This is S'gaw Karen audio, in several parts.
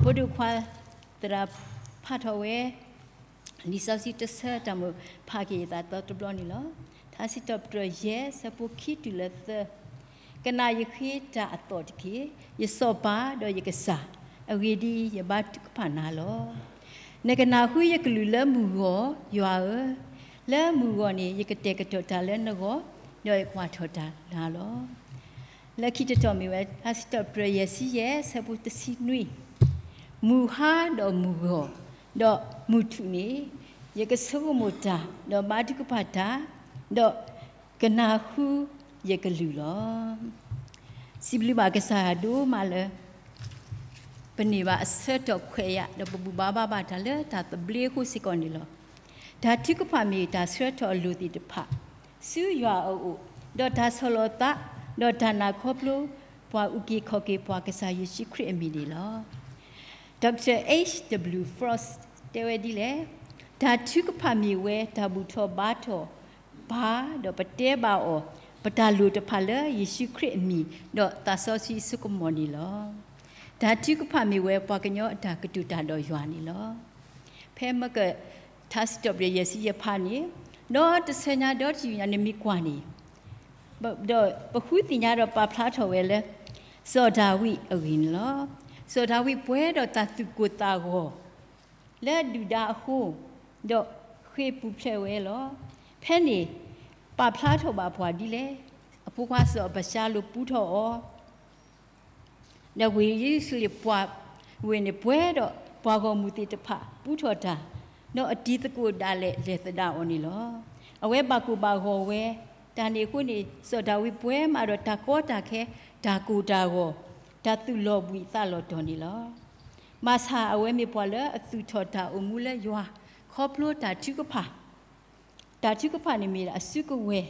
ဖိဒိၣ်ခွါသရၣ်ဖးထီၣ်ဝဲ လံာ်စီဆှံတဆၢတၢ်မိၣ်ဖးက့ၤယသးဒီတဘျီန့ၣ်လီၤ. ထါစံးထီၣ်ပတြၢၤယဲၢ်ဆၢဖိခံတုၤလၢသၢ, ကနၣ်ယဃ့တၢ်အသီၣ်တက့ၢ်, ယစီၤပၤဒီးယကစၢ်, အဂ့ၢ်ဒ်အံၤ, ယဘါထုကဖၣ်နၤလီၤ. နကနၢ်ဟူယကလုၢ်လၢမုၢ်ဂီၢ်, ယွၤဧၢ, လၢမုၢ်ဂီၢ်န့ၣ် ယကတဲာ်ကတီၤတၢ်လၢနဂီၢ်, ဒီးယကွၢ်ထီၣ်တၢ်နၤလီၤ. လၢခံတတီၤမ့ၢ်ဝဲ ထါစံးထီၣ်ပတြၢၤယဲၢ်ဆံယဲၢ်ဆၢဖိတဆံနွံ, မုၢ်ဟါဒီးမုၢ်ဂီၢ်, ဒီးမုၢ်ထူၣ်န့ၣ်, ယကဆိကမိၣ်တၢ်, ဒီးဘါထုကဖၣ်တၢ်, ဒီးကနၢ်ဟူယကလုၢ်လီၤ. စံးဘျုးဘၣ်ကစၢ်ယွၤဒိၣ်မးလၢ ပန့ၢ်ဘၣ်အဆၢထီၣ်ခွဲးယာ် ဒီးပဘူၣ်ဘါဘါဘၣ်တၢ်လၢတၢ်သဘျ့အဃိစ့ၢ်ကီးန့ၣ်လီၤ. တၢ်ထုကဖၣ်မ့ၢ်တၢ်ဆှၢထီၣ်အလိၤသ့ၣ်တဖၣ် ဆူယွၤအအိၣ်, ဒီးတၢ်ဆီၣ်လီၤသး, ဒီးတၢ်နာ်ခီဖျိ ပှၤအုၣ်က့ၤခီၣ်က့ၤပှၤကစၢ်ယ့ၣ်ၡူးခရံာ်အမံၤန့ၣ်လီၤ. Doctor H W Frost တဲဝဲဒ်လဲၣ်, တၢ်ထုကဖၣ်မ့ၢ်ဝဲတၢ်ဘူၣ်ထီၣ်ဘါထီၣ် ပၢ်, ဒီးပတဲဘၣ်အီၤ ပတၢ်လိၣ်တဖၣ်လၢယ့ၣ်ၡူးခရံာ်အမံၤ ဒီးသးစီဆှံအစိကမီၤန့ၣ်လီၤ. တၢ်ထုကဖၣ်မ့ၢ်ဝဲပှၤကညီအတၢ်ကတိၤတၢ်ဒီးယွၤန့ၣ်လီၤ. ဖဲမက ထါစံးထီၣ်ပတြၢၤယဲၢ်ဆံယဲၢ်ဖးန့ၣ်, ဒီးတဆၢညါဒီးတယူၢ်ညါန့ၣ်မ့ၢ်ကွၢ်န့ၣ်, ဒီးပဃုသ့ၣ်ညါဒီးပာ်ဖျါထီၣ်ဝဲလၢ စီၤဒၤဝံးအဂ့ၢ်န့ၣ်လီၤ. စီၤဒၤဝံးပှဲၤဒီးတၢ်သူၣ်ကိၢ်သးဂီၤ လၢဒုၣ်ဒါအဃိ, ဒီးဃ့ၢ်ပူၤဖျဲးဝဲလီၤ. ဖဲန့ၣ် ပာ်ဖျါထီၣ်ဘၣ်ပှၤဒ်လဲၣ်, အဖိခွါစီၤအဘၡါလိၣ်ပူထီၣ်အီၤ, ဒီးဝ့ၢ်ယရူၤၡလ့ၣ်ပှၤဝ့ၢ်န့ၣ်ပှဲၤဒီးပှၤဂီၢ်မုၢ်သ့ၣ်တဖၣ်ပူထီၣ်တၢ်, ဒီးအတံၤသကိးဒၣ်လဲာ်လဲၤသဒၣ်အီၤန့ၣ်လီၤ. အဝဲဘၣ်ကိၢ်ဘၣ်ဂီၤဝဲ, တၢ်န့ၣ်အဃိန့ၣ် စီၤဒၤဝံးပှဲၤမးဒီးတၢ်ကီတၢ်ခဲ, တၢ်ကိၢ်တၢ်ဂီၤ, တၢ်သူၣ်လီၤဘှံးသးလီၤတီၤန့ၣ်လီၤ. ဘၣ်ဆၣ်အဝဲမ့ၢ်ပှၤလၢအသူၣ်ထီၣ်တၢ်အိၣ်မူလၢယွၤ ခီဖျိတၢ်ထုကဖၣ် တၢ်ထုကဖၣ်န့ၣ်မ့ၢ်ဒၣ်အစုကဝဲၤ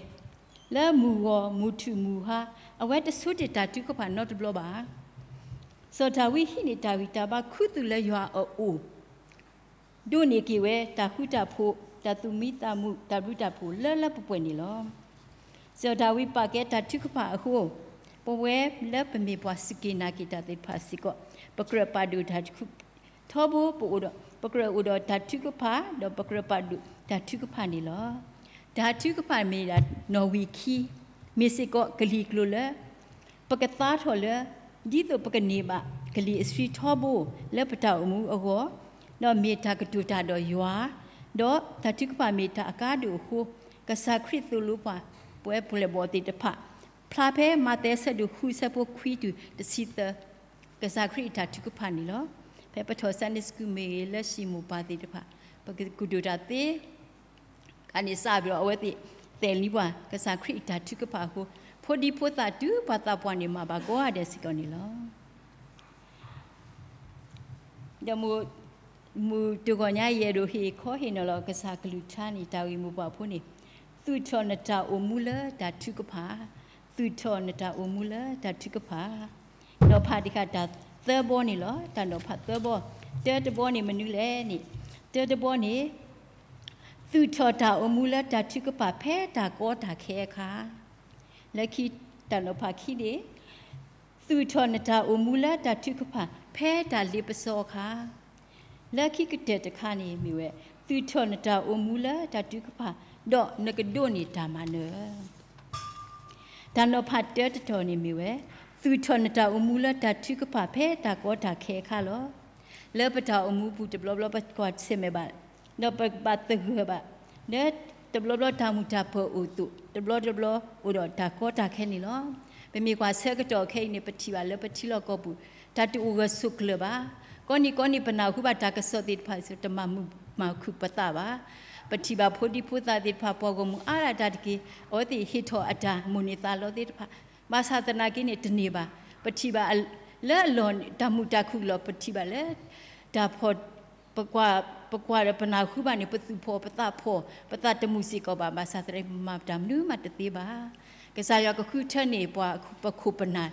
လၢမုၢ်ဂီၤမုၢ်ထူၣ်မုၢ်ဟါ, အဝဲတဆိတ့ၢ်တၢ်ထုကဖၣ်နီတဘျီဘၣ်. စီၤဒၤဝံးဟံးန့ၢ်တၢ်ဂံၢ်တၢ်ဘါခူသူၣ်လၢယွၤအအိၣ်, ဒိးန့ၢ်က့ၤဝဲတၢ်ဃူတၢ်ဖိး, တၢ်သူၣ်မံသးမုာ်, တၢ်ဘျုးတၢ်ဖှိၣ်လၢလၢပှဲၤပှဲၤန့ၣ်လီၤ. စီၤဒၤဝံးပာ်ကဲတၢ်ထုကဖၣ်အဃိ, ပဝဲလၢပမ့ၢ်ပှၤစူၢ်က့ၤနာ်က့ၤတၢ်သ့ၣ်တဖၣ်စ့ၢ်ကီး, ပကြၢးပာ်ဒိၣ်တၢ်ထုကဖၣ် ထီဘိပအိၣ်ဒီး, ပကြၢးအိၣ်ဒီးတၢ်ထုကဖၣ်, ဒီးပကြၢးပာ်ဒိၣ်တၢ်ထုကဖၣ်န့ၣ်လီၤ. တၢ်ထုကဖၣ်မ့ၢ်ဒၣ်နီၣ်ဝံာ်ခံ, မ့ၢ်စ့ၢ်ကီးကလံၤကျိၤလၢ ပကသါထီၣ်လၢ ဒ်သိးပကန့ၢ်ဘၣ်ကလံၤအဆှံထီဘိလၢပတၢ်အိၣ်မူအဂီၢ်, ဒီးမ့ၢ်တၢ်ကတိၤတၢ်ဒီးယွၤ, ဒီးတၢ်ထုကဖၣ်မ့ၢ်တၢ်အကါဒိၣ်အဃိ, ကစၢ်ခရံာ်သိၣ်လိပှၤ ပဝဲပှၤလဲၤဘီၣ်သ့ၣ်တဖၣ်, ဖျါဖဲမးသဲဆၢဒိၣ်ဃုဆၢဖိခွံတုၤတဆံသၢ ကစၢ်ခရံာ်အတၢ်ထုကဖၣ်န့ၣ်လီၤ. ဖဲပထီၣ် Sunday School မ့ၢ်ဂ့ၤ လၢဟံၣ်မိၢ်ပၢ်သ့ၣ်တဖၣ်, ပကဒိၣ်တၢ်သ့, ကန့ၣ်စးဘျီအဝဲသ့ၣ် သဲးလံပှၤ ကစၢ်ခရံာ်အတၢ်ထုကဖၣ်အဃိ, ဖိဒံဖိသၣ်တုၤပှၤသးပှၢ်န့ၣ် မၤဘၣ်ကိးဂၤဒဲးစ့ၢ်ကီးန့ၣ်လီၤ. ဒီး မုၢ်တဂီၤညါ ယအဲၣ်ဒိးဟ့ၣ်ခီဟ့ၣ်နီၤလီၤ ကစၢ်ကလုၢ်ကထါန့ၣ် တၢ်ဂ့ၢ်မိၢ်ပှၢ်ဖိန့ၣ်, သူၣ်ထီၣ်နတၢ်အိၣ်မူလၢတၢ်ထုကဖၣ်, သူၣ်ထီၣ်နတၢ်အိၣ်မူလၢတၢ်ထုကဖၣ်, နီၤဖးတခါတၢ်သၢဘီန့ၣ်လီၤ. တၢ်နီၤဖးသၢဘီ, တၢတဘီန့ၣ်မနုၤလဲၣ်န့ၣ်, တၢတဘီန့ၣ် သူၣ်ထီၣ်တၢ်အိၣ်မူလၢတၢ်ထုကဖၣ်ဖဲတၢ်ကီတၢ်ခဲအခါ, လၢခံ တၢ်နီၤဖးခံန့ၣ် သူၣ်ထီၣ်နတၢ်အိၣ်မူလၢတၢ်ထုကဖၣ်ဖဲတၢ်လ့ပစီအခါ, လၢခံကတၢၢ်တခါန့ၣ်မ့ၢ်ဝဲ သူၣ်ထီၣ်နတၢ်အိၣ်မူလၢတၢ်ထုကဖၣ်, ဒီးနကဒိးန့ၢ်တၢ်မၤနၢၤ. တၢ်နီၤဖးတၢတတီၤန့ၣ်မ့ၢ်ဝဲ, သူၣ်ထီၣ်နတၢ်အိၣ်မူလၢတၢ်ထုကဖၣ်ဖဲတၢ်ကီတၢ်ခဲအခါလီၤ. လၢပတၢ်အိၣ်မူပူၤတဘျီဘျီပကွၢ်ဆၢၣ်မဲာ်ဘၣ်, ဒီးပဘၣ်သဂၢၢ်ဘၣ်, လၢတဘျီဘျီတၢ်မုာ်တၢ်ပၢၤအိၣ်အသိး, တဘျီတဘျီအိၣ်ဒီးတၢ်ကီတၢ်ခဲန့ၣ်လီၤ. ပမ့ၢ်ကွၢ်ဆၢကတီၢ်ခဲအံၤန့ၣ် ပထံၣ်ဘၣ်လၢပထံလီၢ်ကီၢ်ပူၤ တၢ်တအိၣ်ဂၢၢ်ဆိးကျၢၤဘၣ်. ကိးနံၤကိးနံၤပနၢ်ဟူဘၣ်တၢ်ကစီၣ်သ့ၣ်တဖၣ် တမၤမုာ်မၤခုၣ်ပသးဘၣ်. ပထံၣ်ဘၣ်ဖိဒံဖိသၣ်သ့ၣ်တဖၣ် ပှၤဂီၢ်မုၢ်အါဒၣ်တၢ်တက့ၢ်, အဝဲသ့ၣ်ဟ့ၣ်ထီၣ်အတၢ်မိၣ်န့ၢ်သးလီသ့ၣ်တဖၣ်, ဘၣ်ဆၣ်သနာ်က့န့ၣ် တန့ၢ်ဘၣ်. ပထံၣ်ဘၣ်လၢအလီၢ်တၢ်မုာ်တၢ်ခုၣ်လီၤ. ပထံၣ်ဘၣ်လၢ တၢ်ဖီၣ် ပကွၢ် ပကွၢ်ဒီးပနၢ်ဟူဘၣ်န့ၣ် ပသူၣ်ဖီၣ်ပသးဖီၣ် ပသးတမုာ်စ့ၢ်ကီးဘၣ်. ဘၣ်ဆၣ်သနာ်က့ ပမၤတၢ်မနုၤမးတသ့ဘၣ်. ကစၢ်ယွၤကဃုထၢန့ၢ်ပှၤပခိၣ်ပနၢ်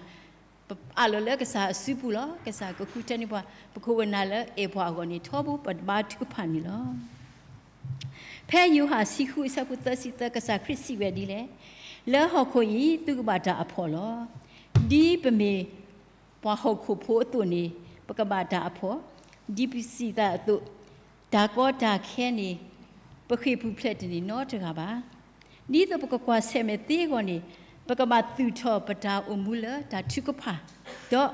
အးလီၤလၢကစၢ်အစုပူၤလီၤ. ကစၢ်ကဃုထၢန့ၢ်ပှၤ ပခိၣ်ပနၢ်လၢအဲၣ်ပှၤအဂီၢ်န့ၣ် ထီဘိပဘါထုကဖၣ်န့ၣ်လီၤ. ဖဲယိၤဟၣ်ဆံဃုအဆၢဖိသၢဆံသၢ ကစၢ်ခရံာ်စံးဝဲဒ်လဲၣ်, လၢဟီၣ်ခိၣ်အံၤ သုကဘၣ်တၢ်အဖီၣ်လီၤ. ဒ်ပမ့ၢ်ပှၤဟီၣ်ခိၣ်ဖိအသိးန့ၣ် ပကဘၣ်တၢ်အဖီၣ်, ဒ်ပစံးသးအသိး, တၢ်ကီတၢ်ခဲန့ၣ် ပဃ့ၢ်ပူၤဖျဲးတန့ၢ်နီတဂၤဘၣ်. ဒ်သိးပကကွၢ်ဆၢၣ်မဲာ်သ့အဂီၢ်န့ၣ်, ပကဘၣ်သူၣ်ထီၣ်ပတၢ်အိၣ်မူလၢတၢ်ထုကဖၣ်, ဒီး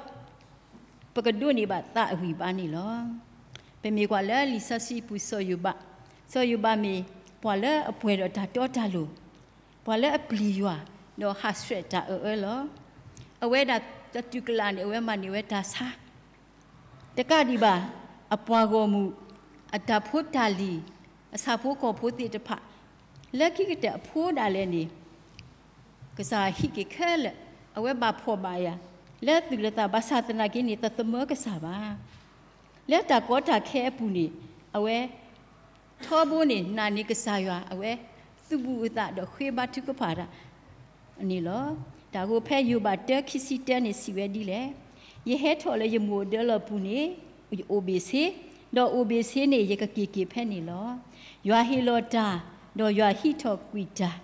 ပကဒိးန့ၢ်ဘၣ်သးအဂံၢ်ဘါန့ၣ်လီၤ. ပမ့ၢ်ကွၢ်လၢလံာ်စီဆှံပူၤစီၤယိၤဘး, စီၤယိၤဘးမ့ၢ်ပှၤလၢအပှဲၤဒီးတၢ်တီတၢ်လိၤ, ပှၤလၢအပျံၤယွၤ, ဒီးဟးဆှဲးတၢ်အၢအၢလီၤ. အဝဲဒၣ်တတူၢ်ကလာ်န့ၣ် အဝဲမၤန့ၢ်ဝဲတၢ်ဆါ တကးဒံးဘၣ်, အပှၤဂီၢ်မုၢ်, အတၢ်ဖိတၢ်လံၤ, အဆၣ်ဖိကီၢ်ဖိသ့ၣ်တဖၣ်, လၢခံကတၢၢ်အဖိဒၣ်လဲာ်န့ၣ်, ကစၢ်ဟံးက့ၤခဲလၢာ်, အဝဲဘၣ်ဖှီၣ်ဘၣ်ယာ်, လၢသူၣ်လၢသးဘၣ်ဆၣ်သနာ်က့န့ၣ် တသမၢကစၢ်ဘၣ်. လၢတၢ်ကီတၢ်ခဲအပူၤန့ၣ်, အဝဲ ထီဘိန့ၣ် နာ်န့ၢ်ကစၢ်ယွၤ အဝဲသူၣ်ဘူးအသးဒီးဃ့ဘါထုကဖၣ်တၢ်န့ၣ်လီၤ. တၢ်ဂ့ၢ်ဖဲယိၤဘးတၢခံဆံတၢန့ၣ်စံးဝဲဒ်လဲၣ်, ယဟဲထီၣ်လၢယမိၢ်အဒၢလီၢ်ပူၤန့ၣ် ယအိၣ်ဘ့ၣ်ဆ့, ဒီးအိၣ်ဘ့ၣ်ဆ့န့ၣ် ယကက့ၤက့ၤဖဲန့ၣ်လီၤ. ယွၤဟ့ၣ်လီၤတၢ်, ဒီးယွၤဟံးထီၣ်ကွံာ်တၢ်,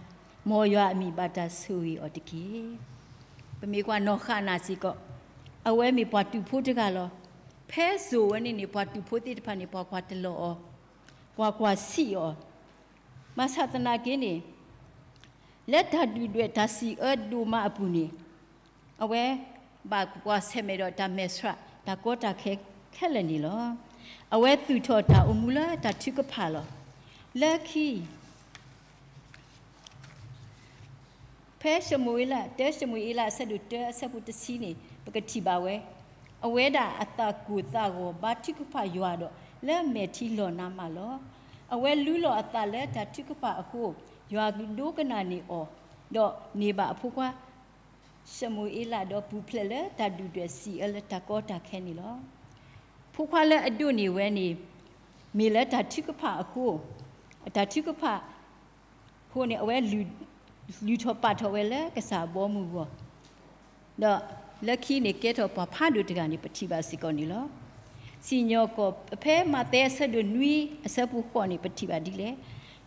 မ်ယွၤအမံၤဘၣ်တၢ်ဆိၣ်ဂ့ၤအီၤတက့ၢ်. ပမ့ၢ်ကွၢ်နီၢ်ဃၣ်နၤစ့ၢ်ကီး, အဝဲမ့ၢ်ပှၤတူာ်ဖိတဂၤလီၤ. ဖဲစိာ်ဝဲန့ၣ်န့ၣ် ပှၤတူာ်ဖိသ့ၣ်တဖၣ်န့ၣ် ပှၤကွၢ်တလီၤအီၤ, ပှၤကွၢ်ဆံးအီၤ, ဘၣ်ဆၣ်သနာ်က့န့ၣ်, လၢတၢ်ဒုၣ်ဒွဲၣ်တၢ်စံးအၢဒိၣ်မးအပူၤန့ၣ်, အဝဲဘၣ်ကွၢ်ဆၢၣ်မဲာ်ဒီးတၢ်မဲာ်ဆှး တၢ်ကီတၢ်ခဲခဲလၢာ်န့ၣ်လီၤ. အဝဲသူၣ်ထီၣ်တၢ်အိၣ်မူလၢတၢ်ထုကဖၣ်လီၤ. လၢခံ ဖဲၡမူၤအ့လး, တၢၡမူၤအ့လး အဆၢဒိၣ်တၢ အဆၢဖိတဆံန့ၣ် ပကထံၣ်ဘၣ်ဝဲ, အဝဲဒၣ်အသးကိၢ်သးဂီၤဘါထုကဖၣ်ယွၤဒီး လၢမဲာ်ထံလီၤနါမးလီၤ. အဝဲလူလီၤအသးလၢတၢ်ထုကဖၣ်အဃိ, ယွၤဒိကနၣ်န့ၢ်အီၤ, ဒီးန့ၢ်ဘၣ်အဖိခွါ ၡမူၤအ့လးဒီးပူၤဖျဲးလၢတၢ်ဒုၣ်ဒွဲၣ်စံးအၢလၢတၢ်ကီတၢ်ခဲန့ၣ်လီၤ. ဖိခွါလၢအဒိးန့ၢ်ဝဲန့ၣ် မ့ၢ်လၢတၢ်ထုကဖၣ်အဃိ, တၢ်ထုကဖၣ်အဃိန့ၣ် အဝဲလုၢ်ထီၣ်ပာ်ထီၣ်ဝဲလၢကစၢ်အဘီအမုၢ်အဂီၢ်, ဒီးလၢခံန့ၣ်ကဲထီၣ်ပှၤဖးဒိၣ်တဂၤန့ၣ် ပထံၣ်ဘၣ်စ့ၢ်ကီးန့ၣ်လီၤ. စံၣ်ညီၣ်ကွီၢ်ဖဲမးသဲအဆၢဒိၣ်နွံအဆၢဖိဃိးန့ၣ် ပထံၣ်ဘၣ်ဒ်လဲၣ်,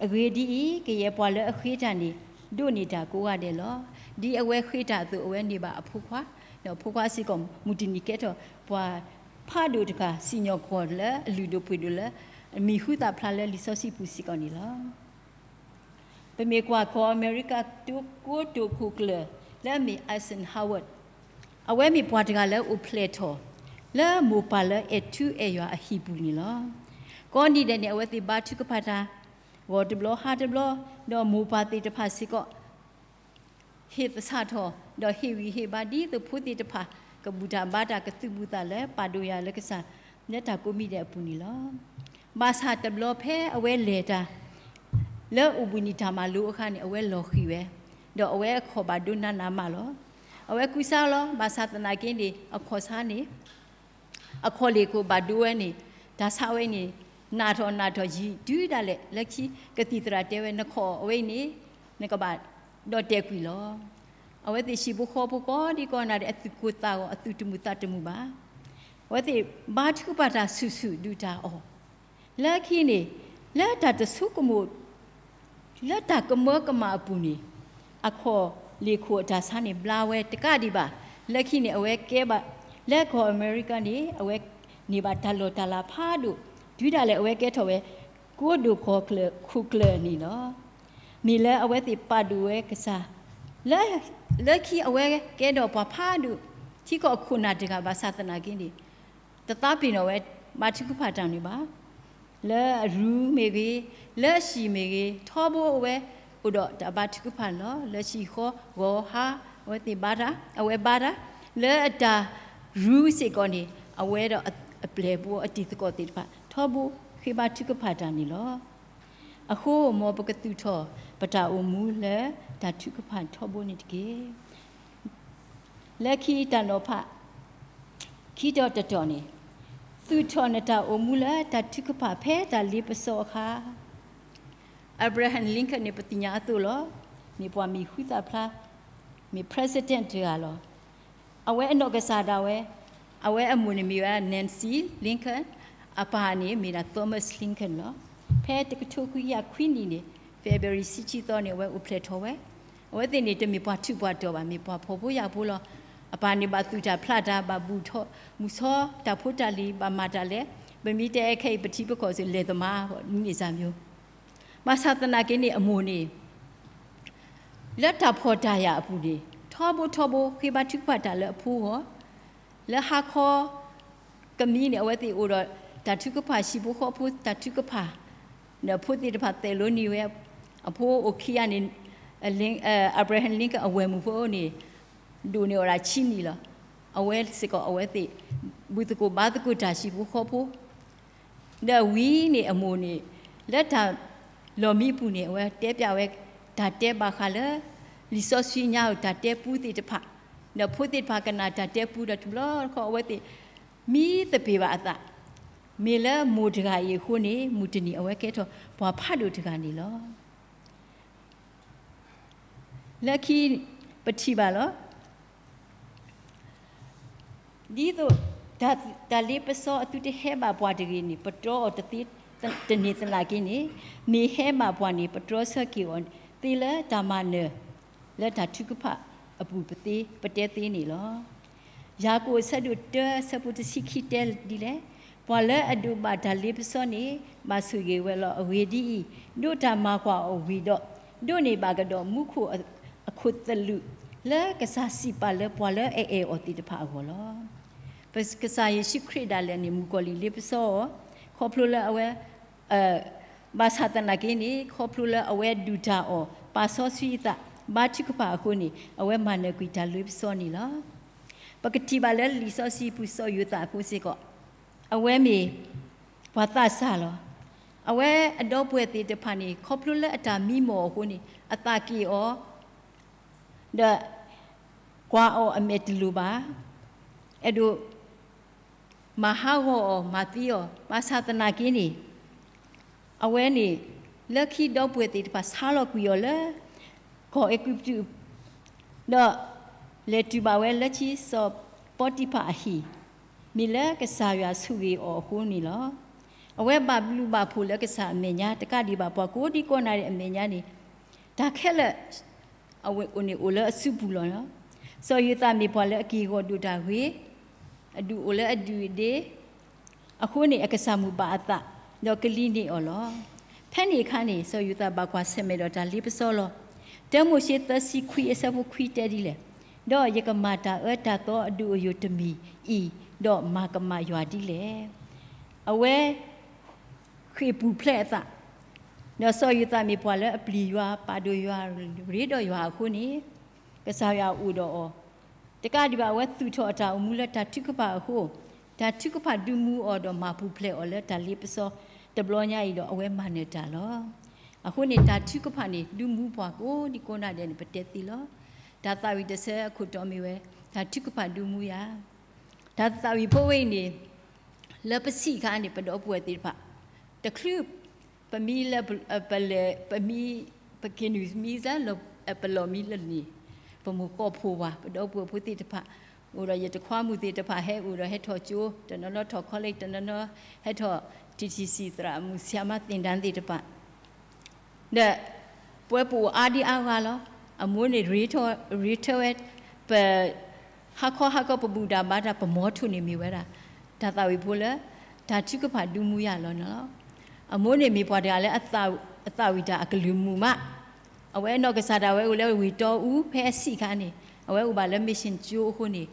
အဂ့ၢ်ဒ်အံၤ, ကယဲၢ်ပှၤလၢအဃ့တၢ်န့ၣ် ဒိးန့ၢ်တၢ်ကိးဂၤဒဲးလီၤ. ဒ်အဝဲဃ့တၢ်အသိး အဝဲန့ၢ်ဘၣ်အဖိခွါ, ဒီးဖိခွါစ့ၢ်ကီး မုၢ်တနံၤကဲထီၣ်ပှၤဖးဒိၣ်တဂၤ, စံၣ်ညီၣ်ကွီၢ်လၢအလုၢ်ဒိၣ်ပှ့ၤဒိၣ်လၢ အမံၤဟူသၣ်ဖျါလၢလံာ်စီဆှံပူၤစ့ၢ်ကီးန့ၣ်လီၤ. ပမ့ၢ်ကွၢ်ကီၢ်အမဲရကၤ ကိတိာ်ခိၣ်ကျၢၢ် လၢအမ့ၢ် Eisenhower, အဝဲမ့ၢ်ပှၤတဂၤလၢအိၣ်ဖျဲၣ်ထီၣ် လၢမိၢ်ပၢ်လၢအဲၣ်ထူအဲၣ်ယွၤအဟံၣ်ပူၤန့ၣ်လီၤ. ကိးနံၤဒဲးန့ၣ် အဝဲသ့ၣ်ဘါထုကဖၣ်တၢ် ဂီၤတဘျီဟါတဘျီ, ဒီးမိၢ်ပၢ်သ့ၣ်တဖၣ်စ့ၢ်ကီး ဟ့ၣ်သဆၣ်ထီၣ် ဒီးဟ့ၣ်ဂံၢ်ဟ့ၣ်ဘါဒ်သိးဖိသ့ၣ်တဖၣ် ကဘူၣ်တၢ်ဘါတၢ် ကသူၣ်ဘူၣ်သးလၢပာ်ဒိၣ်ယၤလၢကစၢ် လၢတၢ်ကိးမံၤဒဲးအပူၤန့ၣ်လီၤ. ဘၣ်ဆၣ်တဘျီဖဲအဝဲလဲၤတၢ် လၢအိၣ်ဘှံးနံၤတၢ်မၤလိအခါန့ၣ် အဝဲလီၤဃံၤဝဲ, ဒီးအဝဲအခီၣ်ဘၣ်ဒိနးနးမးလီၤ. အဝဲကူစါလီၤ, ဘၣ်ဆၣ်သနာ်က့န့ၣ် အခီၣ်ဆါန့ၣ် အခီၣ်လ့ၢ်ခိၣ်ဘၣ်ဒိဝဲန့ၣ် တၢ်ဆါဝဲန့ၣ် နးထီၣ်နးထီၣ်ယံာ်တုၤဒၣ်လဲာ် လၢခံကသံၣ်သရၣ်တဲဝဲ နခီၣ်အဝဲအံၤန့ၣ် နကဘၣ်ဒီၣ်တဲာ်ကွံာ်လီၤ. အဝဲသ့ၣ်ဟံၣ်ဖိဃီဖိကိးဒံကိးနၤဒဲး အသူၣ်ကိၢ်သးဂီၤ အသူၣ်တမုာ်သးတမုာ်ဘၣ်. အဝဲသ့ၣ်ဘါထုကဖၣ်တၢ်ဆူၣ်ဆူၣ်ဒုးတၢ်အီၣ် လၢခံန့ၣ် လၢတၢ်တဆိကမိၣ် လၢတၢ်ကမၢကမၣ်အပူၤန့ၣ် အခီၣ်လ့ၢ်ခိၣ်အတၢ်ဆါန့ၣ်ဘျါဝဲတကးဒံးဘၣ်. လၢခံန့ၣ် အဝဲကဲဘၣ် လၢကီၢ်အမဲရကၤန့ၣ် အဝဲန့ၢ်ဘၣ်တၢ်လီၢ်တၢ်လၤဖးဒိၣ် တုၤဒၣ်လဲာ်အဝဲကဲထီၣ်ဝဲ ကိတိာ်ခိၣ်ကျၢၢ် ခိၣ်ကျၢၢ်န့ၣ်လီၤ. မ့ၢ်လၢအဝဲသ့ၣ်ပာ်ဒိၣ်ဝဲကစၢ် လၢ လၢခံအဝဲကဲဒီးပှၤဖးဒိၣ် ထံကီၢ်အခိၣ်နၢ်တဂၤဘၣ်ဆၣ်သနာ်က့န့ၣ် တသးပ့ၤနီၣ်ဝဲ ဘါထုကဖၣ်တၢ်န့ၣ်ဘၣ်. လၢအရူမ့ၢ်ဂ့ၤ, လၢအဟံၣ်မ့ၢ်ဂ့ၤ, ထီဘိအဝဲအိၣ်ဒီးတၢ်ဘါထုကဖၣ်န့ၣ်လီၤ. လၢဟံၣ်ဃီဂီၤဟါ အဝဲသ့ၣ်ဘါတၢ်, အဝဲဘါတၢ်, လၢအတၢ်ရူစ့ၢ်ကီးန့ၣ် အဝဲဒီးအပျဲၢ်အဘီအတံၤသကိးသ့ၣ်တဖၣ် ထီဘိဃ့ဘါထုကဖၣ်တၢ်န့ၣ်လီၤ. အဃိ မ်ပကသူၣ်ထီၣ်ပတၢ်အိၣ်မူလၢတၢ်ထုကဖၣ်ထီဘိန့ၣ်တက့ၢ်. လၢခံတၢ်နီၤဖး ခံတီၤတတီၤန့ၣ်, သူၣ်ထီၣ်နတၢ်အိၣ်မူလၢတၢ်ထုကဖၣ်ဖဲတၢ်လ့ပစီအခါ. Abraham Lincoln န့ၣ် ပသ့ၣ်ညါအသိးလီၤ. မ့ၢ်ပှၤမံၤဟူသၣ်ဖျါ, မ့ၢ် president တဂၤလီၤ. အဝဲအနီၢ်ကစၢ်ဒၣ်ဝဲ, အဝဲအမိၢ်န့ၣ်မ့ၢ်ဝဲ Nancy Lincoln, အပၢ်န့ၣ်မ့ၢ်ဒၣ် Thomas Lincoln လီၤ. ဖဲတကထိခွံကယၤခွံနံၣ်န့ၣ် February ဆံဆံသီန့ၣ် အဝဲအိၣ်ဖျဲၣ်ထီၣ်ဝဲ. အဝဲသ့ၣ်န့ၣ် တမ့ၢ်ပှၤထူးပှၤတီၤဘၣ်, မ့ၢ်ပှၤဖှီၣ်ဖိယာ်ဖိလီၤ. အပၢ်န့ၣ်ဘၣ်သူၣ်တၢ်ဖျးတၢ်, ဘၣ်ဘူၣ်ထီၣ်မုၢ်ဆီတၢ်ဖိတၢ်လံၤ, ဘၣ်မၤတၢ်လၢ ပမ့ၢ်တဲခဲအံၤ ပထံပကီၢ်စ့ၢ် လယ်သမား နံၣ်စၢ်မျိုး, ဘၣ်ဆၣ်သနာ်က့န့ၣ် အမိၢ်န့ၣ် လၢတၢ်ဖှီၣ်တၢ်ယာ်အပူၤန့ၣ် ထီဘိထီဘိ ဃ့ဘါထုကဖၣ်တၢ်လၢအဖိအဂီၢ်, လၢဟါခီ ကမံန့ၣ် အဝဲသ့ၣ်အိၣ်ဒီးတၢ်ထုကဖၣ် ဟံၣ်ဖိဃီဖိတၢ်ထုကဖၣ်, ဒီးဖိသ့ၣ်တဖၣ်သိၣ်လိနံၤဝဲ, အဖိအိၣ်ခံဂၤန့ၣ် Abraham Lincoln အဝဲၢ်မုၣ်ဖိန့ၣ် ဒိၣ်န့ၢ်အီၤဒၣ်ဆံနံၣ်လီၤ. အဝဲစ့ၢ်ကီး အဝဲသ့ၣ် ဘူၣ်သကိးဘါသကိးတၢ်ဟံၣ်ဖိဃီဖိ ဒီးဝံၤန့ၣ်အမိၢ်န့ၣ် လၢတၢ်လီၢ်မံအပူၤန့ၣ် အဝဲတဲပျးဝဲ တၢ်တဲဘၣ်ဃးလၢ လံာ်စီဆှံညါတၢ်တဲပူသ့ၣ်တဖၣ်, ဒီးဖိသ့ၣ်တဖၣ်ကနၣ်တၢ်တဲပူဒီး တဘျီတခီၣ် အဝဲသ့ၣ် မံသပ့ၤဘၣ်အသး, မ့ၢ်လၢမိၢ်တဂၤအံၤအဃိန့ၣ် မုၢ်တနံၤအဝဲကဲထီၣ်ပှၤဖးဒိၣ်တဂၤန့ၣ်လီၤ. လၢခံ ပထံၣ်ဘၣ်လီၤ. ဒ်သိး တၢ်လ့ပစီအသုတဟဲဘၣ်ပှၤတဂ့ၤန့ၣ် ပတြီအီၤတသ့တန့ၢ်သနာ်က့န့ၣ်, မ့ၢ်ဟဲဘၣ်ပှၤန့ၣ် ပတြီဆၢက့ၤအီၤသ့လၢတၢ်မၤနၢၤ လၢတၢ်ထုကဖၣ်အပူၤပသ့ ပတဲသ့န့ၣ်လီၤ. ယၤကိာ်အဆၢဒိၣ်တၢ အဆၢဖိတဆံခံတဲဒ်လဲၣ်, ပှၤလၢအဒိးဘၣ်တၢ်လ့ပစီန့ၣ် ဘၣ်ဆိၣ်ဂ့ၤဝဲလီၤ. အဂ့ၢ်ဒ်အံၤ, ဒိးတၢ်မၤကွၢ်အီၤဝံၤဒီး ဒိးန့ၢ်ဘၣ်ကဒီးမူခိၣ်အခိၣ်သလုး လၢကစၢ်စံးပာ်လၢပှၤလၢအအဲၣ်အီၤသ့ၣ်တဖၣ်အဂီၢ်လီၤ. ပကစၢ်ယ့ၣ်ၡူးခရံာ်ဒၣ်လဲာ်န့ၣ် မုၣ်ကီၤလံၢ်လ့ပစီအီၤ, ခီဖျိလၢအဝဲ ဘၣ်ဆၣ်သနာ်က့န့ၣ် ခီဖျိလၢအဝဲဒုၣ်တၢ်အီၣ် ပာ်စီဆှံအသး ဘါထုကဖၣ်အဃိန့ၣ် အဝဲမၤနၢၤကွံာ်တၢ်လ့ပစီန့ၣ်လီၤ. ပကထံၣ်ဘၣ်လၢလံာ်စီဆှံပူၤ စီၤယိၤသးအဖိစ့ၢ်ကီး, အဝဲမ့ၢ်ပှၤသးစၢ်လီၤ. အဝဲအဒီပုၢ်ဝဲၢ်သ့ၣ်တဖၣ်န့ၣ် ခီဖျိလၢအတၢ်မံမီၢ်အဃိန့ၣ် အသးက့ၣ်အီၤ ဒီး ကွၢ်အီၤအမဲာ်တလိၤဘၣ်, အဲၣ်ဒိး မၤဟးဂီၤအီၤ မၤသံအီၤ, ဘၣ်ဆၣ်သနာ်က့န့ၣ် အဝဲန့ၣ် လၢခံဒီပုၢ်ဝဲၢ်သ့ၣ်တဖၣ် ဆါလီၤကွံာ်အီၤလၢ ကီၢ်အဲၤကူပတူး, ဒီး လဲၤတုၤဘၣ်ဝဲလၢခံစီၤပီတံဖၢ်အဟံၣ်, မ့ၢ်လၢကစၢ်ယွၤဆိၣ်ဂ့ၤအီၤအဃိန့ၣ်လီၤ. အဝဲဘၣ်ဘျုးဘၣ်ဖှိၣ်လၢကစၢ်အမဲာ်ညါ တကးဒံးဘၣ်ပှၤကိးဒံကိးနၤဒဲးအမဲာ်ညါန့ၣ် တၢ်ခဲလၢာ် အဝဲအိၣ်န့ၣ်အိၣ်လၢအစုပူၤလီၤ. စီၤယိၤသးမ့ၢ်ပှၤလၢအက့ၢ်ဂီၤဒိၣ်တၢ်ဂ့ၤ, အဒူၣ်အိၣ်လၢအဒုၣ်အဒ့, အဃိန့ၣ် အကစၢ်မုၢ်ဘၣ်အသး, ဒီးကလံၤန့ၢ်အီၤလီၤ. ဖဲန့ၣ်အခါန့ၣ် စီၤယိၤသးဘၣ်ကွၢ်ဆၢၣ်မဲာ်ဒီးတၢ်လ့ပစီလီၤ. တၢမိၤၡ့သၢဆံခွံအဆၢဖိခွံတဲဒ်လဲၣ်, ဒီးယကမၤတၢ်အၢတၢ်သီအဒိၣ်အယိာ်တမံၤအံၤ, ဒီးမၤကမၣ်ယွၤဒ်လဲၣ်. အဝဲ ဃ့ၢ်ပူၤဖျဲးအသး, ဒီးစီၤယိၤသးမ့ၢ်ပှၤလၢအပျံၤယွၤ ပာ်ဒိၣ်ယွၤ ရ့ဒီးယွၤအဃိန့ၣ် ကစၢ်ယွၤအိၣ်ဒီးအီၤ, တကးဒံးဘၣ် အဝဲသူၣ်ထီၣ်အတၢ်အိၣ်မူလၢတၢ်ထုကဖၣ်အဃိ, တၢ်ထုကဖၣ်ဒုးမူအီၤဒီးမၤပူၤဖျဲးအီၤလၢတၢ်လ့ပစီတဘျီညါအံၤဒီး အဝဲမၤနၢၤတၢ်လီၤ. အဃိန့ၣ် တၢ်ထုကဖၣ်န့ၣ် ဒုးမူပှၤကိးဒံကိးနၤဒဲးန့ၣ် ပတဲသ့လီၤ. တၢ်သးဝံၣ်တဆၢအခိၣ်တီမ့ၢ်ဝဲ တၢ်ထုကဖၣ်ဒုးမူယၤ, တၢ်သးဝံၣ်ဖိဝဲအံၤန့ၣ် လၢပဆံးအခါန့ၣ် ပဒီပုၢ်ဝဲၢ်သ့ၣ်တဖၣ် တချုး ပမံလၢ ပလဲၤ ပမံ ပက့ၤနုာ်မံလၢ ပလီၢ်မံလၢန့ၣ် ပမိၢ်ကီၢ်ဖိဝၤ ပဒီပုၢ်ဝဲၢ်ဖိသ့ၣ်တဖၣ် အိၣ်ဒီးယတခွါမုၣ်သ့ၣ်တဖၣ် ဟဲအိၣ်ဒီးဟဲထီၣ်ကၠိ တနီၤနီၤထီၣ် college တနီၤနီၤဟဲထီၣ် TTC သရၣ်မုၣ်ဆံးမါသ့ၣ်တဖၣ် ဒီး ပဝဲပအိၣ်အါဒံအါဂၤလီၤ. အမိၢ်န့ၣ် ရ့ထၢဝဲ ပ ဟါခီဟါခီပဘူၣ်တၢ်ဘါတၢ် ပမီထိၣ်န့ၣ်မ့ၢ်ဝဲဒၣ် တၢ်သးဝံၣ်ဖိလၢ တၢ်ထုကဖၣ်ဒုးမူယၤလီၤန့ၣ်လီၤ. အမိၢ်န့ၣ်မ့ၢ်ပှၤတဂၤလၢ အသးဝံၣ်တၢ်အကလုၢ်မုာ်မး, အဝဲနီၢ်ကစၢ်ဒၣ်ဝဲအိၣ်လၢဝ့ၢ်တီအူ ဖဲအဆံးအခါန့ၣ် အဝဲအိၣ်ဘၣ်လၢ mission ကၠိအဃိန့ၣ်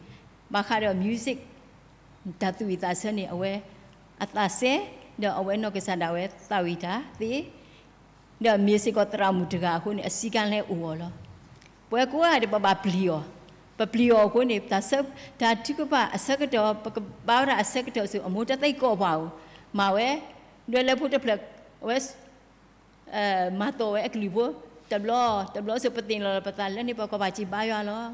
ဘၣ်ဃးဒီး music တၢ်သူၣ်ဝံၣ်သးဆၢန့ၣ် အဝဲ အသးစဲ ဒီးအဝဲနီၢ်ကစၢ်ဒၣ်ဝဲသးဝံၣ်တၢ်သ့ ဒီးမ့ၢ်စ့ၢ်ကီးသရၣ်မုၣ်တဂၤအဃိန့ၣ် အစည်းကမ်းလၢအိၣ်အီၤလီၤ. ပဝဲကိးဂၤဒဲး ပဘၣ်ပျံၤအီၤ, ပပျံၤအီၤအဃိန့ၣ် တၢ်ထုကဖၣ်အဆၢကတီၢ် ပကဘါဝဲဒၣ်အဆၢကတီၢ်ဆူ အမိၢ်တသ့ၣ်ကိးပှၤဧိၤ, မၤဝဲ ဒွဲလၢဖိတဖျၢၣ် အဝဲ မၤသီၣ်ဝဲအကလုၢ်ဖိ တဘျီ တဘျီဆူ ပသ့ၣ်နီၣ်လီၤပသးလၢန့ၣ် ပကဘၣ်စံးဘါယွၤလီၤ.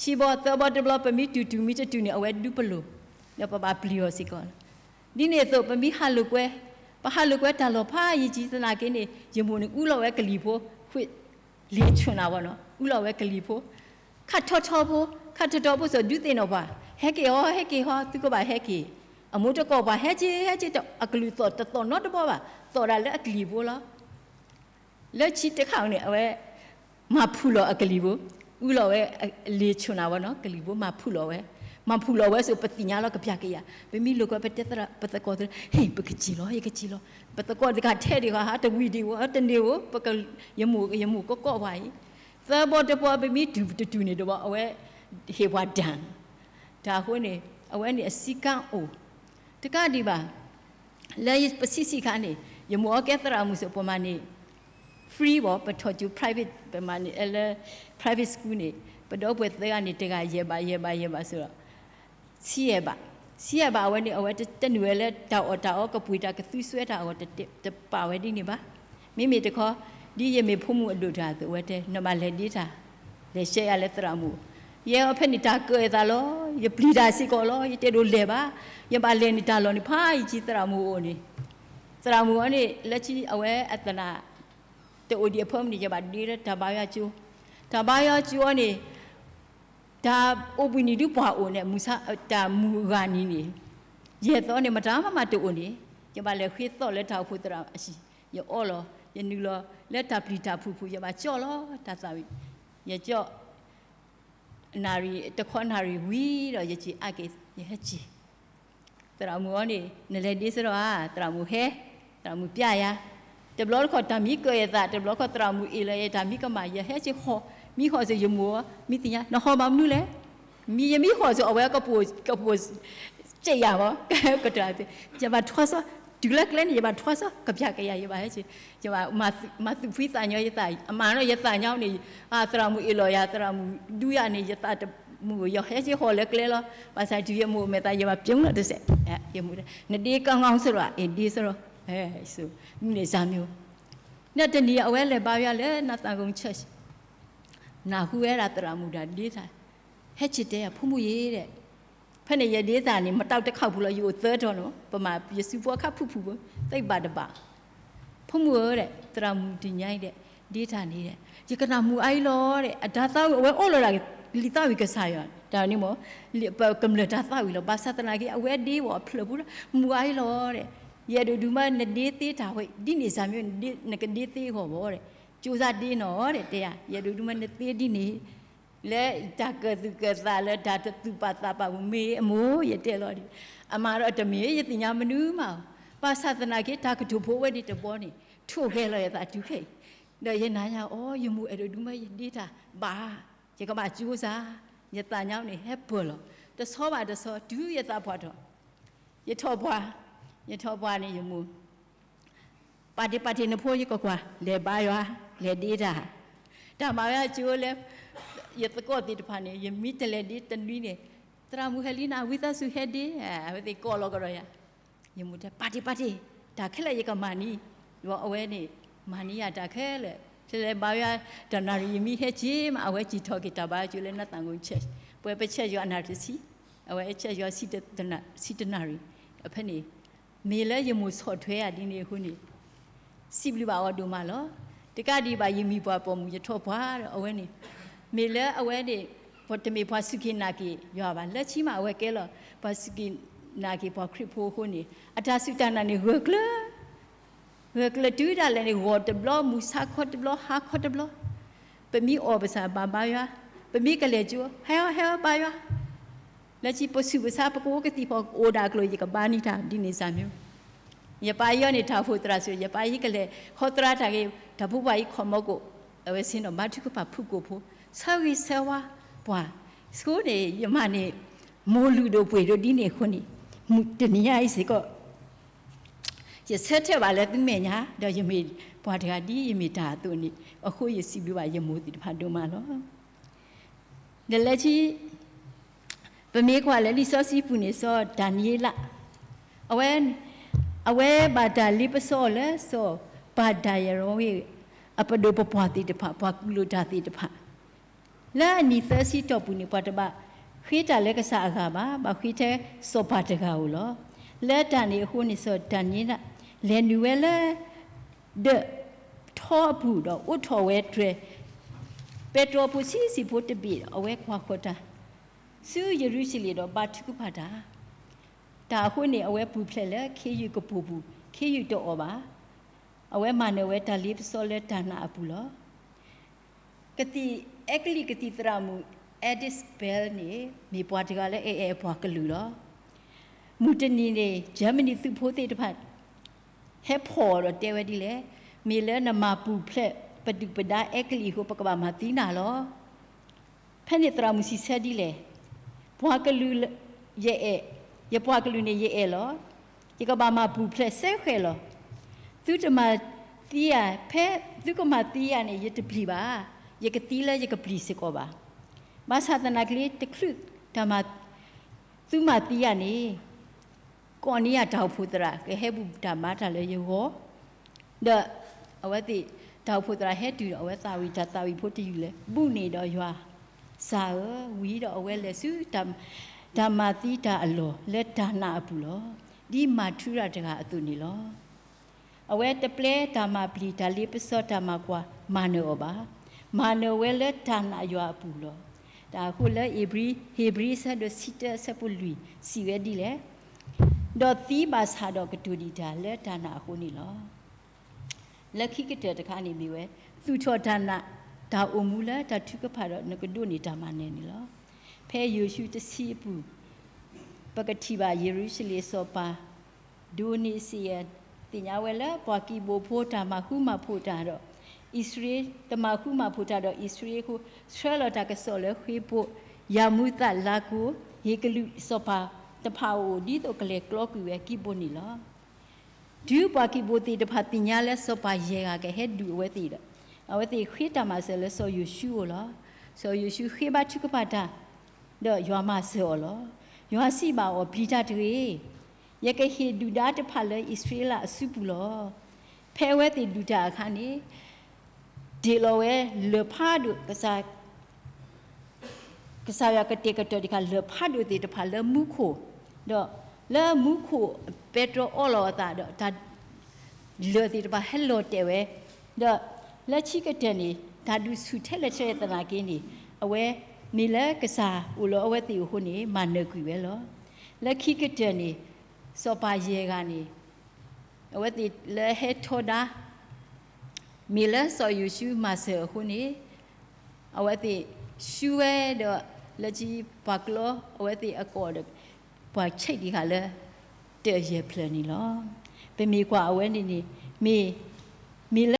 ဆံးဘီသၢဘီတဘျီ ပမ့ၢ်တုၤတုၤမ့ၢ်တတုၤန့ၣ် အဝဲဒုးပလိာ် ဒီးပဘၣ်ပျံၤအီၤစ့ၢ်ကီးလီၤ. ဒ်န့ၣ်အသိး ပမ့ၢ်ဟးလိာ်ကွဲ ပဟးလိာ်ကွဲတၢ်လီၢ်ဖးယံာ်ကံသနာ်က့န့ၣ် ယမိၢ်န့ၣ်အူလီၤဝဲကလံၤဖိ ဃ့ၢ် လ့ၤဆူၣ်နၤဝဲနီၤ အူလီၤဝဲကလံၤဖိ ခးထီထီဖိ ခးထီထီဖိစီၤဒုးသ့ၣ်နီၣ်ပှၤ ဟဲက့ၤဟီ ဟဲက့ၤဟီ သုကဘၣ်ဟဲက့ၤ, အမိၢ်တကိးပှၤ ဟဲက့ၤ ဟဲက့ၤ အကလုၢ်သီၣ်တသီၣ်နီတဘီဘၣ် သီၣ်ဒၣ်လၢအကလံၤဖိလီၤ. လၢခံတခါန့ၣ် အဝဲ မၤဖုၣ်လီၤအကလံၤဖိ အူလီၤဝဲ လ့ၤဆူၣ်နၤဝဲနီၤ ကလံၤဖိမၤဖုၣ်လီၤဝဲ မၤဖှူလီၤဝဲစိၤ ပသ့ၣ်ညါလီၤကပျၢ်ကယၤ, ပမ့ၢ်လိာ်ကွဲ ပတဲသရၣ် ပသကိးသ့ၣ်, ဟ့ၣ် ပကစ့ၢ်လီၤ ယကစ့ၢ်လီၤ, ပသကိးတဂၤထဲဒံးဂၤဟး တဝံၤဒံးဧိၤ တန့ၢ်ဧိၤ, ပက ယမိၢ် ယမိၢ်ကကိးပှၤအံၤ, သၢဘီတဘီ ပမ့ၢ်တူၢ်တတူၢ်န့ၣ်တဘီ အဝဲဟ့ၣ်ပှၤဒၣ်, တၢ်အဃိန့ၣ် အဝဲန့ၣ်အစည်းကမ်းအိၣ်, တကးဒံးဘၣ် လၢပဆံးဆံးခါန့ၣ် ယမိၢ်အီၤကဲသရၣ်မုၣ်စိၤ ပမၤန့ၣ် free ဘၣ်, ပထီၣ်ကၠိ private ပမၤန့ၣ် လၢ private school န့ၣ် ပဒီပုၢ်ဝဲၢ်သၢဂၤန့ၣ် တဂၤယဲၢ်ဘး ယဲၢ်ဘး ယဲၢ်ဘးစိၤဒီး ဆံယဲၢ်ဘး, ဆံယဲၢ်ဘးအဝဲန့ၣ် အဝဲတနုာ်ဝဲလၢတၢ်အီၣ်တၢ်အီ ကပှ့ၤတၢ် ကသူစွဲတၢ်အဂီၢ် တပာ်ဝဲဒ်န့ၣ်ဘၣ်. မ့မ့ၢ်တခီ ဒ်ယမ့ၢ်ဖိမုၣ်အဒိၣ်တဂၤအသိး အဝဲတဲ နဘၣ်လဲၤဒ့တၢ်, လဲၤရှဲယၤလၢသရၣ်မုၣ်, ယဲအီၤဖဲန့ၣ် တၢ်ကၢၣ်အသးလီၤ, ယပျံၤတၢ်စ့ၢ်ကီးလီၤ, ယတဲဒိးလဲၤဘၣ်, ယဘၣ်လဲၤန့ၣ်တၢ်လီၢ်န့ၣ် ဖးယံၤကံ သရၣ်မုၣ်အိၣ်န့ၣ်, သရၣ်မုၣ်အီၤန့ၣ် လၢခံအဝဲအသနၢ် တအိၣ်ဒံးအဖၢမုၢ်န့ၣ် ယဘၣ်ဒ့လၢတၢ်ဘါယွၤကၠိ, တၢ်ဘါယွၤကၠိအီၤန့ၣ် တၢ်အိၣ်ဘှံးနံၤဒုပှၢ်အိၣ်န့ၣ် မုၢ်ဆါ တၢ်မုၢ်ဂၤနံၤန့ၣ်, ယဲၢ်သီန့ၣ် မတၤမးမးတအိၣ်န့ၣ်, ယဘၣ်လဲၤဃ့သီၣ်လၢတၢ်အိၣ်ဖှိၣ်သရၣ်အဟံၣ်, ယအီလီၤ ယနုာ်လီၤ လၢတၢ်ပျံၤတၢ်ဖုးပူၤ ယဘၣ်ကၠီၣ်လီၤတၢ်သးဝံၣ်, ယကၠီၣ် နၣ်ရံၣ် တခီနၣ်ရံၣ်ဝံၤဒီး ယစံးအါက့ၤ ယဟဲက့ၤ သရၣ်မုၣ်အီၤန့ၣ် နလဲၤဒ့စ့ၢ်ဒီးဧါ, သရၣ်မုၣ်ဟဲ, သရၣ်မုၣ်ပျၢ်ယၤ, တဘျီတခီၣ်တၢ်မံကၢၣ်ယသး, တဘျီတခီၣ်သရၣ်မုၣ်အ့ၣ်လီၤယၤ တၢ်မံကမၣ် ယဟဲက့ၤဟီၣ်, မံဟီၣ်စ့ၢ် ယမိၢ်အီၤ မံသ့ၣ်ညါ နဟီၣ်ဘၣ်မနုၤလဲၣ်, မံယမံဟီၣ်စ့ၢ် အဝဲကပိာ် ကပိာ် စ့ၢ်ယၤမး, ကတၢၢ် ယဘၣ်ထွါစီ, တုၤလၢကျဲန့ၣ် ယဘၣ်ထွါစီ ကပျၢ်ကယၤ ယဘၣ်ဟဲက့ၤ, ယဘၣ်မၤသူၣ်ဖှံသးညီယသး, အမၤနီၢ် ယသးညါန့ၣ်, သရၣ်မုၣ်အ့ၣ်လီၤယၤ သရၣ်မုၣ်ဒူယၤန့ၣ် ယသးတမုာ် ယဟဲက့ၤဟီၣ်လၢကျဲလီၤ, ဘၣ်ဆၣ်တုၤယမိၢ်မဲာ်သး ယဘၣ်ပျိလီၤတစဲး, ယမိၢ် နဒ့ကီငီစ့ၢ်ဒီး အ့ၣ်ဒ့စ့ၢ်ဒီး, န့ၣ်စၢ်မ့ၢ်, နတနံၤအဝဲလဲၤဘါယွၤလၢ နသးကိ church နၢ်ဟူဝဲဒၣ်သရၣ်မုၣ်တၢ်ဒ့တၢ်, ဟဲက့ၤတဲယၤ ဖိမုၣ်ဧၢဒီး, ဖဲန့ၣ်ယဒ့တၢ်န့ၣ် မတၤတခါပူၤလီၤ ယအိၣ်သၢတီၤန့ၣ် ပမၤယစုဖိအခါဖုၣ်ဖုၣ်ဖိ သ့ဘၣ်တဘၣ်, ဖိမုၣ်ဧၢဒီး သရၣ်မုၣ်တနံၤအံၤဒီး ဒ့တၢ်န့ၣ်ဒီး ယကနၣ်မုာ်အါအံၤလီၤဒီး အတၢ်သးဝံၣ် အဝဲအိၣ်လီၤဒၣ် လံာ်သးဝံၣ်ကစၢ်ယွၤ တၢ်န့ၣ်မ့ၢ် ပကမျၢၢ်တၢ်သးဝံၣ်လီၤ. ဘၣ်ဆၣ်သနာ်က့ အဝဲဒ့ဝဲအဖျၢၣ်ပူၤဒီး မုာ်အါအံၤလီၤဒီး ယအဲၣ်ဒိးဒုးမၢ နဒ့သ့တၢ်ဝဲ ဒ်န့ၣ်စၢ်မ့ၢ် နကဒ့သ့အဂီၢ်ဘၣ်ဒီး ကၠိစါဒ့နီၢ်ဒီး တဲယၤ ယအဲၣ်ဒိးဒုးမၢ နသ့ဒ်န့ၣ် လၢတၢ်ကၢၣ်သူၣ်ကၢၣ်သးလၢ တၢ်တသူၣ်ပာ်သးပာ်ပူၤမ့ၢ်အမိၢ် ယတဲလီၤဒ်, အမၤဒီးတမ့ၢ် ယသ့ၣ်ညါမနုၤမး, ဘၣ်ဆၣ်သနာ်က့ တၢ်ကတိၤဖိဝဲဒၣ်တဘီန့ၣ် ထိၣ်ဂဲၤလီၤယသးတုၤခဲအံၤ, ဒီးယနာ်ယၤအီၤ ယမိၢ်အဲၣ်ဒိးဒုးမၢ ယဒ့တၢ်ဘၣ်, ယကဘၣ်ကၠိစါ, ယသးညါန့ၣ် ဟဲပၢၢ်လီၤ, တဆီဘၣ်တဆီ တုၤယသးပှၢ်ထီၣ်, ယထီၣ်ပှၢ်, ယထီၣ်ပှၢ်န့ၣ် ယမိၢ် ပာ်တ့ၢ်ပာ်တ့ၢ်နဖိ ယကကွၢ် လဲၤဘါယွၤ လဲၤဒ့တၢ်, တၢ်မၤဝဲကၠိလၢ ယသကိးသ့ၣ်တဖၣ်န့ၣ် ယမ့ၢ်တလဲၤဒ့တနွံန့ၣ် သရၣ်မုၣ်ဟဲလံနၤ ဝံသးစူၤဟဲဒ့, အဝဲသ့ၣ်ကိးလီၤကဒီးယၤ, ယမိၢ်တဲ ပာ်တ့ၢ်ပာ်တ့ၢ် တၢ်ခဲလၢာ်ယကမၤန့ၢ်, ဒီးအဝဲန့ၣ် မၤန့ၢ်ယၤတၢ်ခဲလၢာ်, ဖဲလဲၤဘါယွၤ တနၣ်ရံၣ် ယမ့ၢ်ဟဲက့ၤမး အဝဲစံၣ်ထီၣ်က့ၤတၢ်ဘါကၠိလၢ နသးကိ church, ပဝဲပ church ယွၤနၣ်ရံၣ်တဆံ, အဝဲ church ယွၤဆံတနၣ်ရံၣ်, ဖဲန့ၣ် မ့ၢ်လၢယမိၢ် ဆီၣ်ထွဲယၤဒ်န့ၣ်အဃိန့ၣ် စံးဘျုးဘၣ်အီၤဒိၣ်မးလီၤ. တကးဒံးဘၣ် ယမ့ၢ်ပှၤပိာ်မုၣ် ယထီၣ်ပှၢ်ဒီးအဝဲန့ၣ်, မ့ၢ်လၢအဝဲန့ၣ် တမ့ၢ်ပှၤစူၢ်က့ၤနာ်က့ၤယွၤဘၣ်, လၢခံမး အဝဲကဲလီၤ ပှၤစူၢ်က့ၤနာ်က့ၤပှၤခရံာ်ဖိအဃိန့ၣ် အတၢ်စူၢ်တၢ်နာ်န့ၣ် ဂၢၢ်ကျၢၤ ဂၢၢ်ကျၢၤတုၤဒၣ်လဲာ်န့ၣ် ဂီၤတဘျီ မုၢ်ဆါခီတဘျီ ဟါခီတဘျီ, ပမ့ၢ်အီၣ်ပစၢ်ဘၣ်ဘါယွၤ, ပမ့ၢ်ကလဲၤကၠိ ဟဲအီၤ ဟဲအီၤဘါယွၤ, လၢခံပဆူးပဆါ ပကအိၣ်ကသံၣ်ဖီ အိၣ်ဒၣ်အကျိၤ ယကဘါန့ၢ်တၢ်ဒ်န့ၣ်စၢ်မ့ၢ်, ယပၢ်အံၤအီၤန့ၣ် တၢ်အိၣ်ဖှိၣ်သရၣ်စူၤ ယပၢ်အံၤကလဲၤ ခီသရၣ်တၢ်ဂ့ၤ တၢ်ဖိပှၤအံၤ ခီၣ်မီကိး အဝဲဆ့ၣ်နီၤ ဘါထုကဖၣ်ဖုၣ်ကိာ်ဖိ ဆၢဂ့ၤဆၢဝါပှၤ, ဆိန့ၣ် ယမၤန့ၢ် မိၢ်လုၢ်ဒိၣ်ပှ့ၤဒိၣ်ဒ်န့ၣ်အဃိန့ၣ် မုၢ်တနံၤညါအံၤစ့ၢ်ကီး ယဆၢထၢၣ်ဘၣ်လၢသုမဲာ်ညါ ဒီးယမ့ၢ်ပှၤတဂၤဒ်ယမ့ၢ်တၢ်အသိးန့ၣ် အဃိယစံးဘျုးဘၣ်ယမိၢ်သ့ၣ်တဖၣ်ဒိၣ်မးလီၤ. ဒီးလၢခံ ပမ့ၢ်ကွၢ်လၢလံာ်စီဆှံပူၤန့ၣ် စီၤဒၤနံးယ့လး အဝဲ အဝဲဘၣ်တၢ်လ့ပစီအီၤလၢ စီၤပၤဒၤရံဝ့ၢ် အပဒိၣ်ပပှၢ်သ့ၣ်တဖၣ် ပှၤကူၣ်လိာ်တၢ်သ့ၣ်တဖၣ် လၢအနံၣ်သၢဆံတီၢ်ပူၤန့ၣ် ပှၤတဘၣ်ဃ့တၢ်လၢကစၢ်အဂၤဘၣ်, ဘၣ်ဃ့ထဲစီၤပၤတဂၤဧိၤလီၤ. လၢတၢ်န့ၣ်အဃိန့ၣ် စီၤဒၤနံးယ့လး လဲၤနုာ်ဝဲလၢ ဒၢးထီအပူၤဒီး အိးထီၣ်ဝဲတြဲၤ ပဲတြီဖိဆံးဆံးဖိတဘ့ၣ်ဒီး အဝဲကွၢ်ဃီၤတၢ် ဆူယရူၤၡလ့ၣ်ဒီးဘါထုကဖၣ်တၢ် တၢ်အဃိန့ၣ် အဝဲပူၤဖျဲးလၢခ့ယုၢ်ကပိာ်ပူၤ ခ့ယုၢ်တအိၣ်ဘၣ်. အဝဲမၤနၢၤဝဲတၢ်လ့ပစီလၢတၢ်နာ်အပူၤလီၤ. ကသံၣ်အဲကလံးကသံၣ်သရၣ်မုၣ် Edith Bell န့ၣ် မ့ၢ်ပှၤတဂၤလၢအဲၣ်အဲၣ်ပှၤကလုာ်လီၤ. မုၢ်တနံၤန့ၣ် Germany သုးဖိသ့ၣ်တဖၣ် ဟဲဖီၣ်အီၤဒီးတဲဝဲဒ်လဲၣ်, မ့ၢ်လၢနမၤပူၤဖျဲးပဒုၣ်ပဒါအဲကလံးအဃိ ပကဘၣ်မၤသံနၤလီၤ. ဖဲန့ၣ်သရၣ်မုၣ်စံးဆၢဒ်လဲၣ်, ပှၤကလုာ်ယအဲၣ်, ယပှၤကလုာ်န့ၣ်ယအဲၣ်လီၤ. ယကဘၣ်မၤပူၤဖျဲးစဲဃဲးလီၤ. သုတမၤသံယၤ, ဖဲသုကမၤသံယၤန့ၣ် ယတပျံၤဘၣ်. ယကသံလၢယကပျံၤစ့ၢ်ကီးဘၣ်. ဘၣ်ဆၣ်သနာ်က့ တချုးတၢ်မၤ, သုမၤသံယၤန့ၣ် ကိးန့ၢ်ယၤတၢ်အိၣ်ဖှိၣ်သရၣ် ကဟဲဘူၣ်တၢ်ဘါတၢ်လၢယဂီၢ်, ဒီးအဝဲသ့ၣ်တၢ်အိၣ်ဖှိၣ်သရၣ်ဟဲတုၤဒီး အဝဲသးဝံၣ်တၢ်သးဝံၣ်ဖိတယုၢ်လၢ ဘူၣ်န့ၢ်ဒီးယွၤ, စၢ်ဧၢ, ဝံၤဒီးအဝဲလဲၤဆူ တၢ်မၤသံတၢ်အလီၢ်လၢတၢ်နာ်အပူၤလီၤ. ဒ်မၤထူရၤတဂၤအသိးန့ၣ်လီၤ. အဝဲတပျဲတၢ်မၤပျံၤတၢ်လ့ပစီတၢ်မၤကွၢ်မၤနၢၤအီၤဘၣ်. မၤနၢၤဝဲလၢတၢ်နာ်ယွၤအပူၤလီၤ. တၢ်အဃိလၢဧ့ၤဘြံၤ, ဧ့ၤဘြံၤအဆၢဒိၣ်တဆံတၢအဆၢဖိလွံၢ် စံးဝဲဒ်လဲၣ်, ဒီးသံဘၣ်ဆၣ်ဒီးကတိၤဒံးတၢ်လၢတၢ်နာ်အဃိန့ၣ်လီၤ. လၢခံကတၢၢ်တခါန့ၣ်မ့ၢ်ဝဲ, သူၣ်ထီၣ်တၢ်နာ်, တၢ်အိၣ်မူလၢတၢ်ထုကဖၣ်ဒီးနကဒိးန့ၢ်တၢ်မၤနၢၤန့ၣ်လီၤ. ဖဲယိၤၡူတဆံအပူၤ, ပကထံၣ်ဘၣ်ယရူၤၡလ့ၣ်စီၤပၤ ဒိနံးစံယဲၣ် သ့ၣ်ညါဝဲလၢပှၤကံးဘိဖိတၢ်မၤဃူမၤဖိးတၢ်ဒီး အံၣ်စရ့လး, တမၤဃူမၤဖိးတၢ်ဒီးအံၣ်စရ့လးအဃိ, ဆှၢလီၤတၢ်ကစီၣ်လၢဃ့ဘိ, ယၤမူသးလါကိၤ, ဟ့ၣ်ကလုာ်စီၤပၤတဖၣ်အအိၣ် ဒ်သိးကလဲၤကျီကွံာ်ဝဲကံးဘိန့ၣ်လီၤ. တုၤပှၤကံးဘိသ့ၣ်တဖၣ်သ့ၣ်ညါလၢစီၤပၤယဲၢ်ဂၤကဟဲဒုးအဝဲသ့ၣ်ဒီး, အဝဲသ့ၣ်ဃ့တၢ်မၤစၢၤလၢစီၤယိၤၡူအအိၣ်လီၤ. စီၤယိၤၡူဃ့ဘါထုကဖၣ်တၢ်, ဒီးယွၤမၤစၢၤအီၤလီၤ. ယွၤစံးဘၣ်အီၤ, ပျံၤတၢ်တဂ့ၤ. ယကဟ့ၣ်ဒုၣ်ဒါတဖၣ်လၢအံၣ်စရ့လးအစုပူၤလီၤ. ဖဲအဝဲသ့ၣ်ဒုးတၢ်အခါန့ၣ်, တ့ၢ်လီၤဝဲလၢၢ်ဖးဒိၣ်, ကစၢ်ယွၤကတဲာ်ကတီၤတခါ လၢၢ်ဖးဒိၣ်သ့ၣ်တဖၣ်လၢမူခိၣ်, ဒီးလၢမူခိၣ်ပဲတြီအီလီၤအသးဒီး တၢ်လၢၢ်သ့ၣ်တဖၣ်ဟဲလီၤတဲာ်ဝဲ, ဒီးလၢခံကတၢၢ်န့ၣ် တၢ်ဒုးဆူၣ်ထဲလဲၣ်ထဲလဲၣ်သနာ်က့န့ၣ်, အဝဲမ့ၢ်လၢကစၢ်အိၣ်လၢအဝဲသ့ၣ်အဃိန့ၣ် မၤနၢၤကွံာ်ဝဲလီၤ. လၢခံကတၢၢ်န့ၣ် စီၤပၤယဲၢ်ဂၤန့ၣ် အဝဲသ့ၣ်လၢဟဲထီဒါ မ့ၢ်လၢစီၤယိၤၡူမၤစၢၤအဃိန့ၣ်, အဝဲသ့ၣ်ဆူဝဲဒီး လၢခံပှၤကျီအဝဲသ့ၣ်အကီၢ်ဒီး ပှၤဆံးတံၢ်ဃာ်လၢ တၢၢ်ယဲၢ်ဖျၢၣ်န့ၣ်လီၤ. ပမ့ၢ်ကွၢ်အဝဲန့ၣ်န့ၣ် မ့ၢ်, မ့ၢ်လၢ